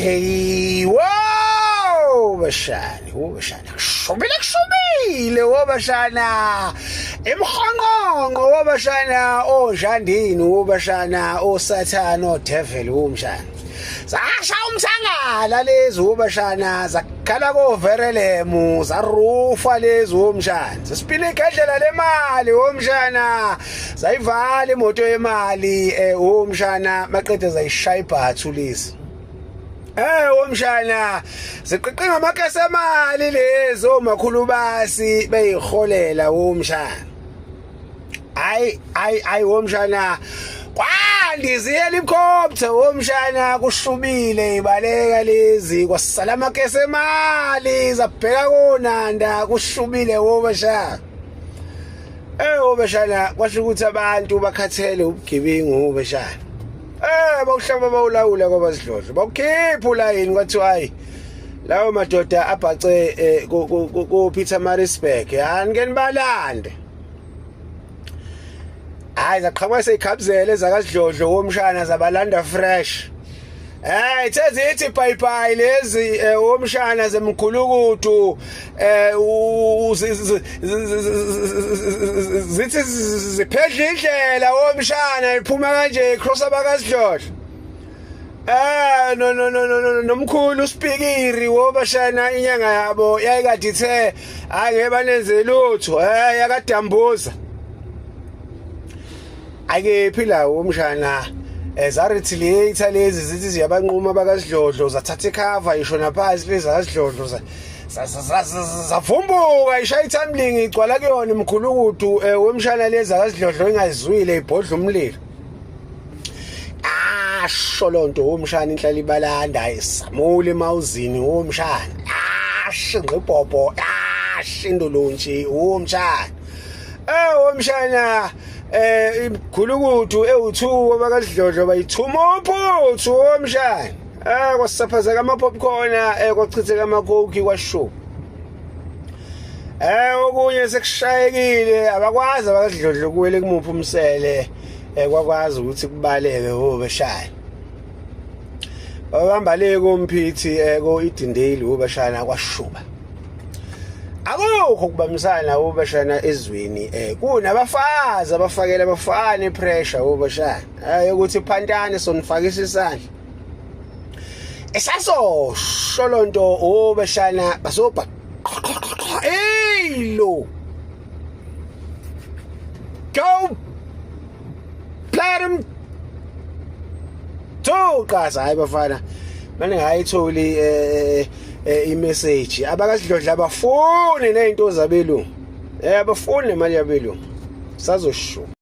Hey, wow, bashana, wo bashana, kushubile kushubile, wo bashana. Imhonqonqo wo bashana, ojandini wo bashana, osathana, odevil wo mshana. Zasha umthangala lezi wo bashana, zakhala koverelemu, zarufa lezi wo mshana. Sipile igedlela lemali wo mshana. Zayivala imoto yemali wo mshana, maqede zayishaya ibhathu lezi. Womshana ziqiqinga amakesi emali lezi omakhulu basi beyiholela womshana. Hayi hayi hayi womshana kwandiza ihelicopter womshana kushubile ibaleka lezi kwasala amakesi emali zabheka konanda kushubile womshana. Womshana kwasho ukuthi abantu bakhathele ubugebengu womshana. Bawuhlaba bawulawula kwabasidlodlo. Bawukhipha ulayini kwathiwa hayi lawo madoda abhace eh, ku Peter Maritzburg. Yani ke nibalande. Hayi zaqhamuka seyikhabuzele ezakasidlodlo womshana zabalanda fresh. Eh ithe zithi bye bye lezi womshana zemkhulukudu zithi ziphedla indlela womshana iphuma kanje cross abakasidlodlo. No no no no no nomkhulu uSpikiri wobashana inyanga yabo yayikade ithe hayi ngeke banenze lutho yakadambuza. Akephi la umshana zaretaliate lezi zithi ziyabanquma bakasidlodlo zathatha ikhava isho naphansi lezi zakasidlodlo zavumbuka ishaya itumbling igcwala kuyona imkhulukudu wemshana lezi zakasidlodlo ingazwile ibhodla umlilo. Asho lonto womshana inhlala ibalanda isamule emawuzini womshana asho ngqibhobho asho indolontshi womshana womshana imkhulukudu ewu2 abakasidlodlo bayithuma uphuthu womshana kwasaphazeka ama popcorn kwachitheka ama coke kwasho okunye sekushayekile abakwazi abakadlodlo kuwele kumuphi umsele kwakwazi ukuthi kubaleke obeshaya babamba le komphithi ko Edendale obeshana kwashuba akukho kubambisana obeshana ezweni kunabafazi abafakela abafana ipressure obeshana ukuthi phantane sonifakisa isandla esasosho lonto obeshana basobha hey lo go platinum two qaza hayi bafana manje ngayitholi imessage abakasidlodla abafuni nezinto zabelungu abafuni nemali yabelungu sazosho.